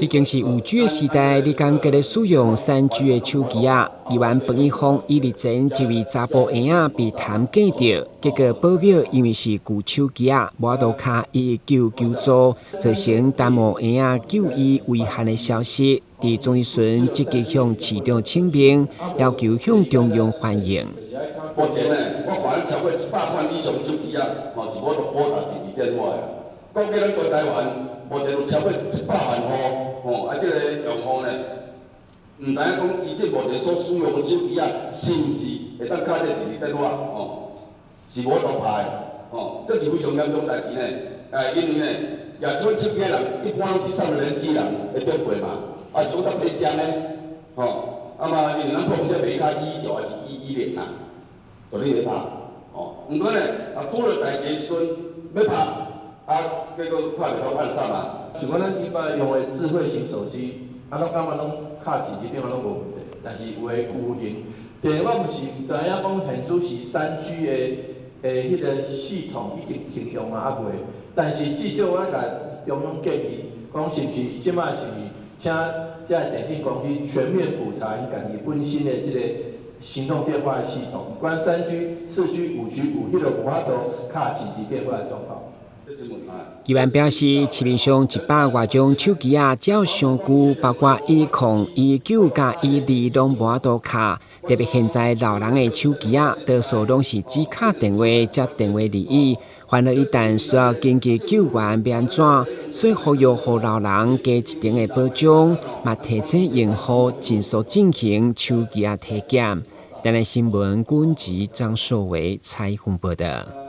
已經是5G 的時代，你敢閣咧使用3G 的手機仔？議員彭一峰伊日前一位查埔嬰仔被痰拮著，結果報表因為是舊手機仔，無法度敲119求助，造成耽誤嬰仔就醫危險的消息。佇總質詢積極向市長請命，要求向中央反映。目前呢，我看超過100款以上手機仔，吼是無法度撥打緊急電話的。估計咱全台灣目前有超過100萬戶，吼啊，這个用戶呢，毋知影講伊這目前所使用的手機仔，是毋是會當敲這個緊急電話？吼，是無法度拍的，吼，這是非常嚴重代誌呢。哎，因為呢，舉這款手機的人，一般攏是上了年紀人的長輩嘛，啊是講較偏鄉的，吼，啊嘛，因為咱碰線袂敲119還是110啊，絕對袂拍，吼。毋過呢，啊拄著代誌的時陣欲拍，啊結果拍袂通按慘啊。像講咱一般用的智慧型手機，啊，攏感覺攏敲緊急電話攏無問題，但是有的有閒，電我毋是毋知影講現此時3G 的彼个系統已經停用啊，猶未。但是至少我共中央建議，講是毋是這擺是請這个電信公司全面普查𪜶家己本身的這个行動電話的系統，不管3G、4G、5G 有彼个無法度敲緊急電話的狀況。議員表示，市面上100外種手機仔，只要傷舊，包括10、19佮12攏無法度敲。特別現在老人的手機仔，多數攏是只敲電話，接電話而已。煩惱一旦需要緊急救援，欲按怎？所以呼籲予老人加一層的保障，嘛提醒用戶盡速進行手機仔體檢。台南新聞，軍籍張碩維採訪報道。